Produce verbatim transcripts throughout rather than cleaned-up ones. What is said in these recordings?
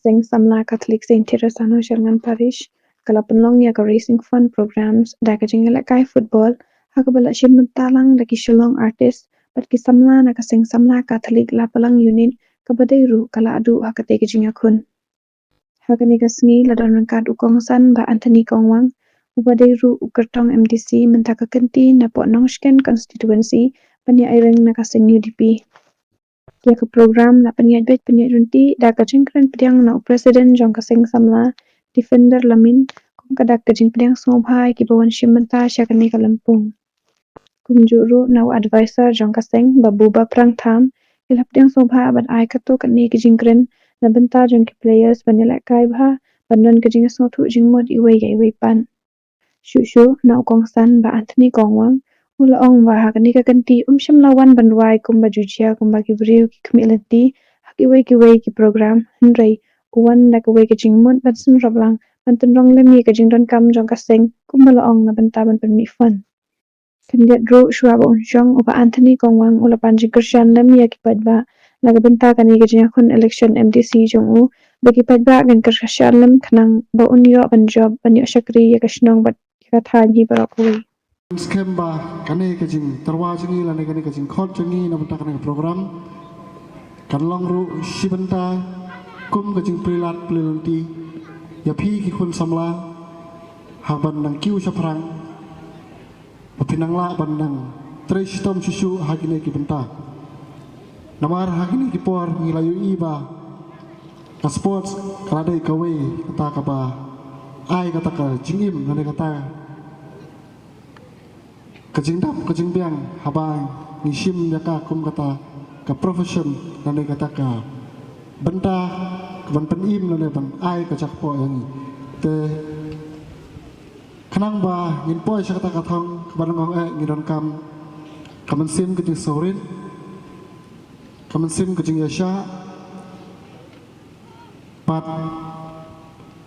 Seng Samla Catholic Saint Teresa Nongshyrngan Parish ka la pynlong ïa ka Raising Fund Programs da ka jingïalehkai football ha kaba la shim bynta lang da ki Shillong artist bad ki samla na ka Seng Samla Catholic Lapalang Unit kaba dei ruh ka la duh ha katei ka jingïakhun. Ha kane ka sngi la don ryngkat u kongsan Bah Anthony Kongwang uba dei ruh u kyrtong M D C mynta ka kynti na Port Nongshken constituency ban ïa ïeng na ka Seng U D P. Ïa ka program la pynïaid beit pynïaid ryntih da ka jingkren pdiang na u president jong ka Seng Samla Defender Lamin kum ka dak ka jingpdiang sngewbha ïa kiba wan shim bynta sha kane ka lympung. Kumjuh ruh na u advisor jong ka Seng Bah Buba Prangtham ki la pdiang sngewbha ban ai katto katne ki jingkren na bynta jong ki players ban ïalehkai bha ban don ka jingsngewthuh jingmut iwei ïa iwei pat. Shuh shuh na u kongsan Bah Anthony Kongwang u la ong ba ha kane ka kynti um shym la wan ban rwai kumba ju jia kumba ki briew ki khmih lynti ha kiwei kiwei ki program hynrei u wan da kawei ka jingmut ban synrop lang ban tynrong lem ïa ka jingdonkam jong ka Seng kumba la ong na bynta ban pynmih fund. Khyndiat ruh shuwa ba un shong u Bah Anthony Kongwang u la pan jingkyrshan lem ïa ki paidbah na ka bynta kane ka jingïakhun election M D C jong u ba ki paidbah kin kyrshan lem khnang ba un ïoh ban jop ban ïoh shakri ïa ka shnong bad ïa ka thaiñ hi baroh kawei. Skhem ba kane ka jingtyrwa jong ngi lane kane ka jingkhot jong ngi na bynta kane ka program kan long ruh shi bynta kum ka jingplie lad plie lynti ïa phi ki khun samla ha ban nang kiew shaphrang ba phin nang lah ban nang trei shitom shuh shuh ha kine ki bynta. Namar ha kine ki por ngi la ïohi ba ka sports ka la dei kawei kata kaba ai kata ka jingim lane kata ka jingdap ka jingbiang haba ngi shim ïa ka kum kata ka profession lane kata ka bynta ka ban pynim lane ban ai ka jakpoh ïa ngi. Te khnang ba ngin poi sha kata ka thong kaba ngi ong eh ngi donkam ka mynsiem ka jingsngewrit, ka mynsiem ka jingïaishah bad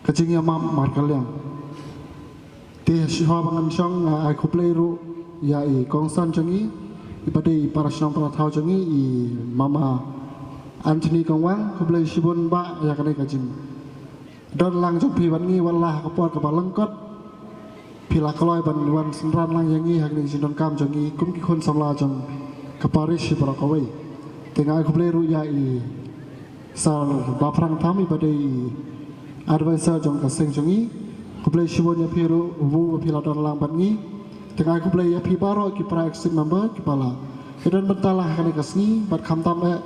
ka jingïamap markylliang. Te shuwa ba ngan shong nga ai khublei ruh ïa i kongsan jong ngi iba dei i para shnong para thaw jong ngi i mama Anthony Kongwang, khublei shibun bah ïa kane ka jing don lang jong phi bad ngi wat la ha ka por kaba lyngkot phi la kloi ban wan synran lang ïa ngi ha kane ka jingdonkam jong ngi kum ki khun samla jong ka parish baroh kawei. Te nga ai khublei ruh ïa i Sir Bah Prangtham iba dei i advisor jong ka seng jong ngi. Khublei shibun ïa phi ruh u ba phi la don lang bad ngi. Te nga ai khublei ïa phi baroh ki para executive member kiba la ïa don bynta lang ha kane ka sngi bad khamtam eh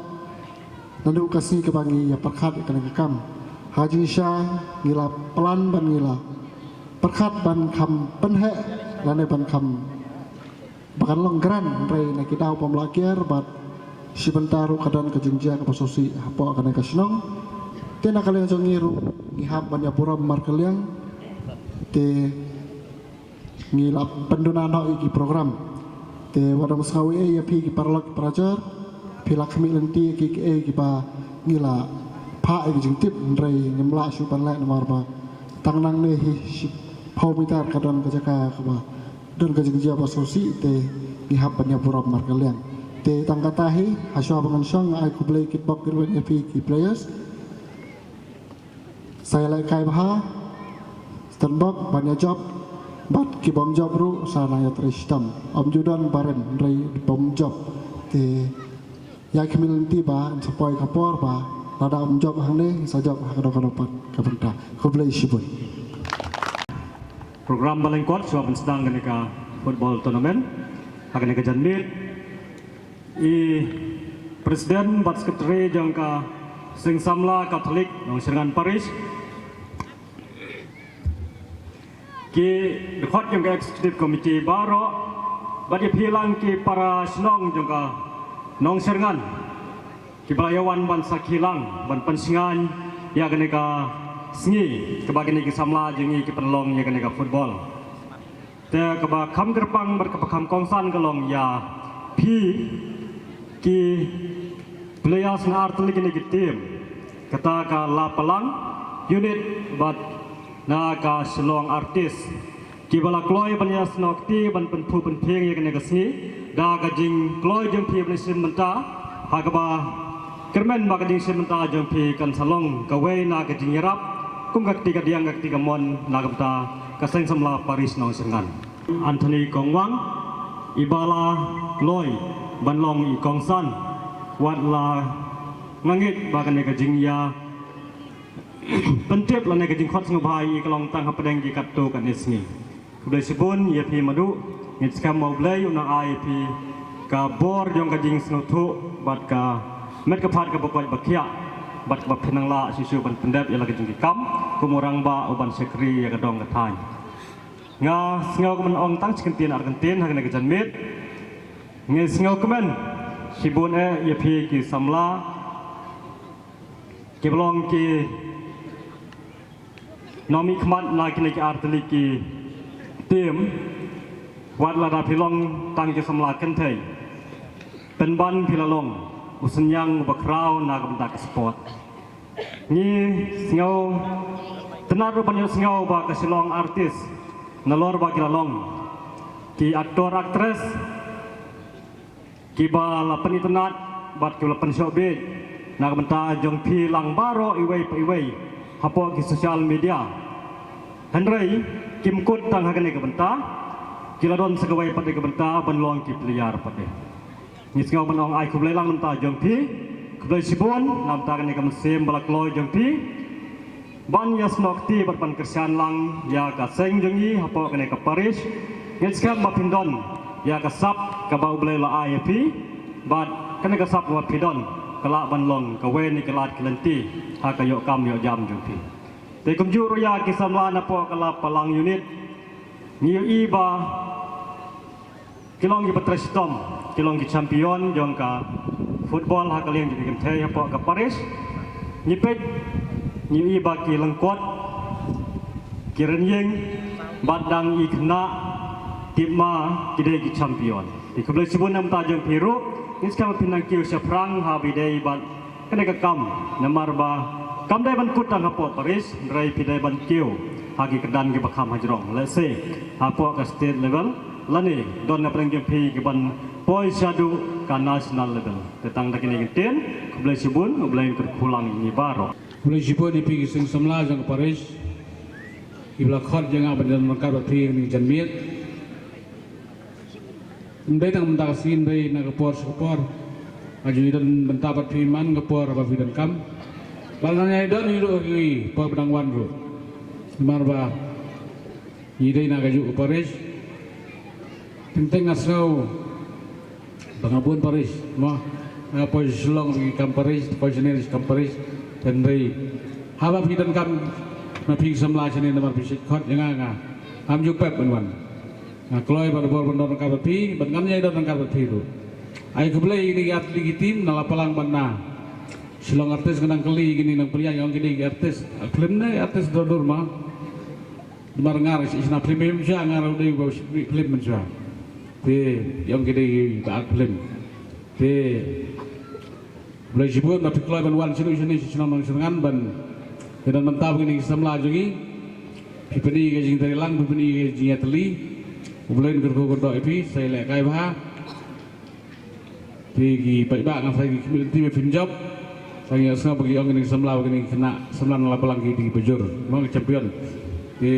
naduh ka sngi kaba ngi ïa pyrkhat ïa kane ka kam. Ha jingshisha ngi la plan bad ngi la pyrkhat ban kham pynheh lane ban kham ba kan long grant hynrei na ki daw bym lah kiar bad shi bynta ruh ka don ka jingjia kaba sngewsih hapoh kane ka shnong. Te na ka liang jong ngi ruh ngi hap ban ïa burom markylliang. Te ngi la pynduna noh ïa ki program. Te wat ym sngew ei ïa phi ki paralok ki parajor phi la khmih lynti ïa ki kiei kiba ngi la phah ïa ki jingtip hynrei ngim lah shuh ban leh namar ba tang nangne hi shiphew mitar ka don ka jaka kaba don ka jingjia ba sngewsih te ngi hap ban ïa burom markylliang. Te tang kata hi ha shuwa ba ngan shong nga ai khublei kitbok kitrwiang ïa phi ki players. Sa ïalehkai bha, stad bok ban ïa jop bad ki bym jop ruh sa nang ïa trei shitom. Ym ju don barim hynrei bym jop. Te ïa khmih lynti ba yn sa poi ka por ba lada ym jop hangne sa jop ha ka dong ka dong pat ka bynta. Khublei shibun. Program ba lyngkot shuwa ban sdang kane ka football tournament ha kane ka janmiet. I President bad Secretary jong ka Seng Samla Catholic Nongshyrngan Parish, ki dkhot jong ka Executive Committee baroh bad ïa phi lang ki para shnong jong ka Nongshyrngan kiba la ïa wan ban sakhi lang ban pynsngew ïa kane ka sngi kaba kine ki samla jong ngi ki pynlong ïa kane ka football. Te kaba kham kyrpang bad kaba kham kongsan ka long ïa phi ki players na artylli kine ki team, kata ka Lapalang unit bad na ka Shillong artist kiba la kloi ban ïasnoh kti ban pynphuh pynphieng ïa kane ka sngi da ka jingkloi jong phi ban shim bynta ha kaba Kyrmen ba ka jingshim bynta jong phi kan sa long kawei na ka jingïarap kum ka kti ka diang ka kti ka mon na ka bynta ka Seng Samla Parish Nongshyrngan. Anthony Kongwang, i ba la kloi ban long i kongsan, wat la nga ngeit ba kane ka jingïa pyntip lane ka jingkhot sngewbha ïa i ka long tang hapdeng ki katto katne sngi. Khublei shibun ïa phi Madu, ngeit skhem ba U Blei un nang ai ïa phi ka bor jong ka jingsngewthuh bad ka met ka phad kaba koit ba khiah bad kaba phin nang lah shisha ban pyndep ïa la ka jong ki kam kum u rangbah uban shakri ïa ka dong ka thaiñ. Nga sngew kumno ong tang shi kyntien ar kyntien ha kane ka janmiet. Nga sngew kmen shibun eh ïa phi ki samla kiba long ki nongmihkhmat na kine ki artylli ki team. Wat lada phi long tang ki samla kynthei, pynban phi la long u synñiang uba khraw na ka bynta ka sport. Ngi sngew tynnad ruh ban ïohsngew ba ka Shillong artist nalor ba ki la long ki actor actress kiba la pynitynnad bad kiba la pynshoh bieit na ka bynta jong phi lang baroh iwei pa iwei hapoh ki social media. Hynrei kim kut tang ha kane ka bynta, ki la don sa kawei pat de ka bynta ban long ki player pat de. Ngi sngew ban ong ai khublei lang na ka bynta jong phi. Khublei shibun na ka bynta kane ka mynsiem ba la kloi jong phi ban ïasnoh kti bad ban kyrshan lang ïa ka seng jong ngi hapoh kane ka parish. Ngeit skhem ba phin don ïa ka sap kaba U Blei la ai ïa phi bad kane ka sap kaba phi don ka lah ban long kawei na ki lad ki lynti ha ka ïoh kam ïoh jam jong phi. Te kumjuh ruh ïa ki samla napoh ka Lapalang unit, ngi ïohi ba ki long kiba trei shitom, ki long ki champion jong ka football ha ka liang jong ki kynthei hapoh ka parish. Ngi peit, ngi ïohi ba ki lyngkot, ki rynïeng bad dang i khynnah, tip ma ki dei ki champion. Te khublei shibun na ka bynta jong phi ruh, ngi skhem ba phin nang kiew shaphrang haba ïadei bad kane ka kam, namar ba kam dei ban kut tang hapoh parish, hynrei phi dei ban kiew ha ki kyrdan kiba kham hajrong, let's say hapoh ka state level lane don na pdeng jong phi kiban poi shaduh ka national level. Te tang da kine ki ktien, khublei shibun, U Blei un kyrkhu lang ïa ngi baroh. Khublei shibun ïa phi ki seng samla jong ka parish kiba la khot ïa nga ban don ryngkat bad phi ha kane ka janmiet. Ym dei tang mynta ka sngi, ym dei na ka por sha ka por. Nga ju ïadon bynta bad phi man ka por ba phi donkam. Bad ngan ïai don hi ruh ha ki por ba dang wan ruh. Namar ba ngi dei na kajuh ka parish. Teng teng nga sngew ba nga bun parish, mo. Nga poi Shillong ki kam parish, poi shane ki kam parish. Hynrei haba phi donkam ma phi ki samla shane namar phi shait khot ïa nga, nga ngam ju pep ban wan. Nga kloi bad bor ban don ryngkat bad phi, bad ngan ïai don ryngkat bad phi ruh. Ai khublei ïa kine ki artist ki team na Lapalang bad na Shillong artist, nga dang kylli ïa kine nongpynïaid, ong ki dei ki artist. Film ne artist dur dur ma. Namar nga ruh shisha film, shisha nga ruh dei ba film mynshuwa. Te ong ki dei ba act film. Te Blei shibun ba phi kloi ban wan shano shano sha shnong Nongshyrngan ban ïadon bynta bad kine ki samla jong ngi. Phi pyni ka jingtrei lang, phi pyni ka jingïatylli. U Blei un kyrkhu kyrdoh ïa phi, sa ïalehkai bha. Phi ki paidbah, nga sa ki khmih lynti ba phin jop. Sa ngi ïohsngew ba ki ong kine ki samla, kine ki khynnah samla na Lapalang ki dei kiba jur, mo, ki champion. Te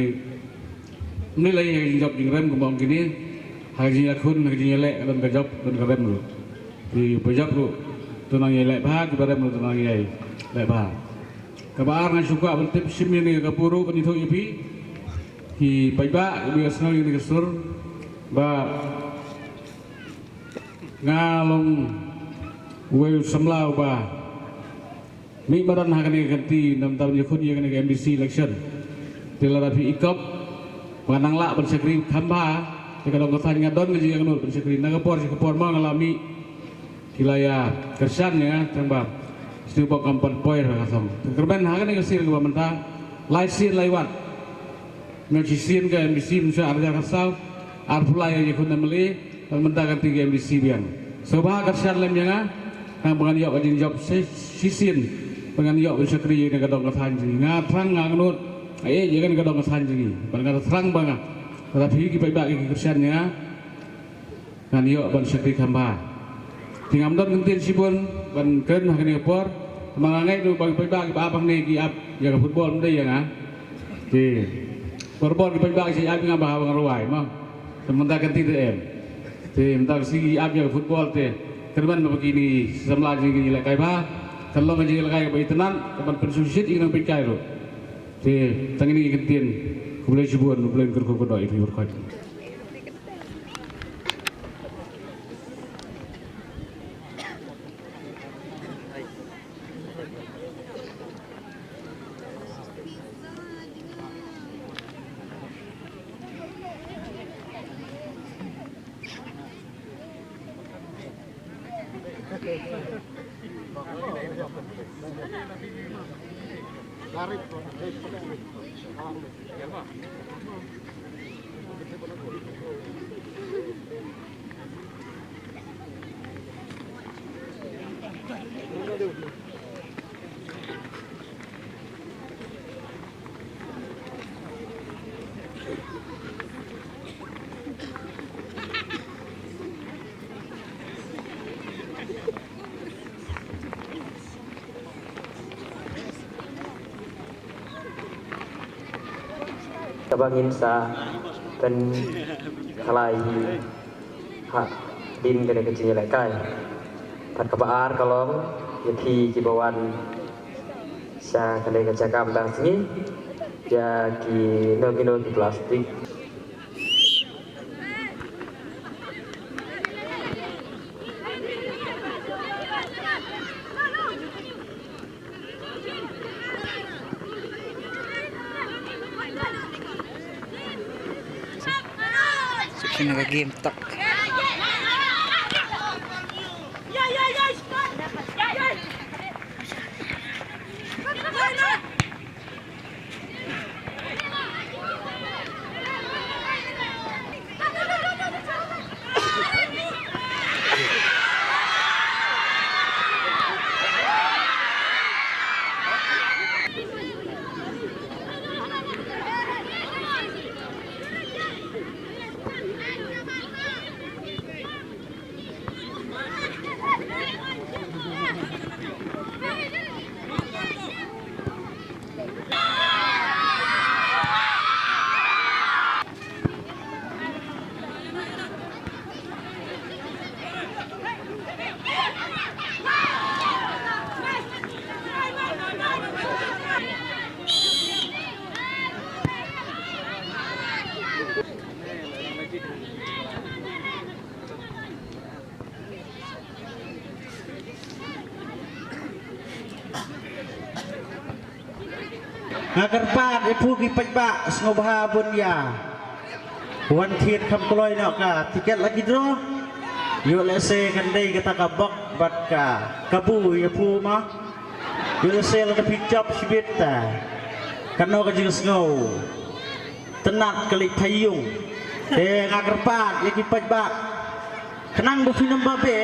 ym lei lei ha ka jingjop jingrem kumba ong kine. Ha ka jingïakhun, ha ka jingïaleh, ka don ka jop, don ka rem ruh. Kiba jop ruh to nang ïaleh bha, kiba rem ruh to nang ïaleh bha. Kaba ar, nga shu kwah ban tip shim ïa kane ka por ruh ban ïathuh ïa phi ki paidbah kiba ïohsngew ïa kane ka sur ba nga long uwei u samla uba mih madan ha kane ka kynti na bynta ban ïakhun ïa kane ka M D C election. Te lada phi i kop ba ngan nang lah ban shakri kham bha ïa ka dong ka thaiñ, nga don ka jingangnud ban shakri. Na ka por sha ka por ma nga la mih, ki la ïa kyrshan ïa nga, tang ba sniewbok kam pat poi ha ka thong. Te kyrmen ha kane ka sien kaba mynta, lai sien lai wat, nga shisien ka M D C mynshuwa ar hajar khatsaw, arphew lai ïa ïakhun M L A, bad mynta ka kynti ka M D C biang. Sngewbha kyrshan lem ïa nga, tang ba ngan ïoh ka jingjop shi, shisien, ba ngan ïoh ban shakri ïa kane ka dong ka thaiñ jong ngi. Nga thrang, nga angnud, nga ïeit ïa kane ka dong ka thaiñ jong ngi. Bad nga thrang ba nga, lada phi ki paidbah ki kyrshan ïa nga, ngan ïoh ban shakri kham bha. Te ngam don kyntien shibun ban kren ha kane ka por. Te ma nga ngeit ruh ba ki paidbah kiba ap hangne ki ap ïa ka football, ym dei ïa nga. Te barabor ki paidbah ki ap ïa nga ba ha ba nga rwai mo. Te mynta ka kyntien te em. Te mynta ka sngi ki ap ïa ka football te kyrmen ba kine ki samla jingïalehkai ba kan long ka jingïalehkai kaba itynnad kaban pynsngewsih ïa ki nongpeitkai ruh. Te tang kine ki kyntien. Khublei shibun, khublei kyrkhu kyrdoh ïa phi baroh. Kaba ngin sa pynkhlaiñ hi hadien kane ka jingïalehkai. Bad kaba ar ka long ïa phi kiba wan sha kane ka jaka mynta ka sngi, ïa kino kino ki plastik. Sipin ka game tak. Nga kyrpad ïa phi ki paidbah, sngewbha bun ïa wan thied kham kloi noh ka tiket lucky draw. Ïoh lehse kan dei kata ka bok bad ka kabu ïa phi ma. Ïoh lehse lada phi jop shibit ta, kan noh ka jingsngew tynnat ka leit phaïung. Te nga kyrpad ïa ki paidbah, khnang ba phin ym babe,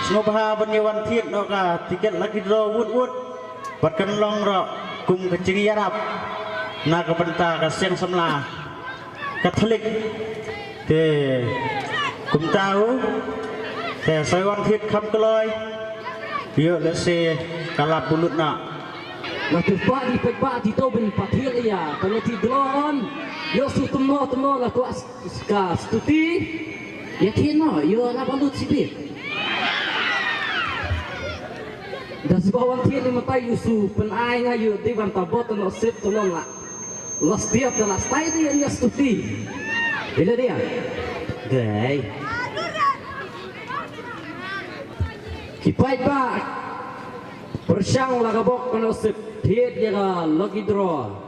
sngewbha ban ïa wan thied noh ka tiket lucky draw wut wut. Bad kan long ruh kum ka jingïarap na ka bynta ka Seng Samla Katholik. Te kumta u, te sa wan thied kham kloi. Ïoh lehse ka lap bulut na. La tu pa di pek ba di to ben patil ïa. Kalau ti dlo on. Ïoh su temo temo la tu as ka stuti. Ïa kino ïoh la balut sibit. Da sba wan thied ni matai ïoh su pen ai nga ïoh di ban ta bot no sip tolong la. Los dia te la stai di nya stuti. Ila dia. Dei. Ki paidbah pyrshang la ka bok kano sip thied ïa ka lucky draw.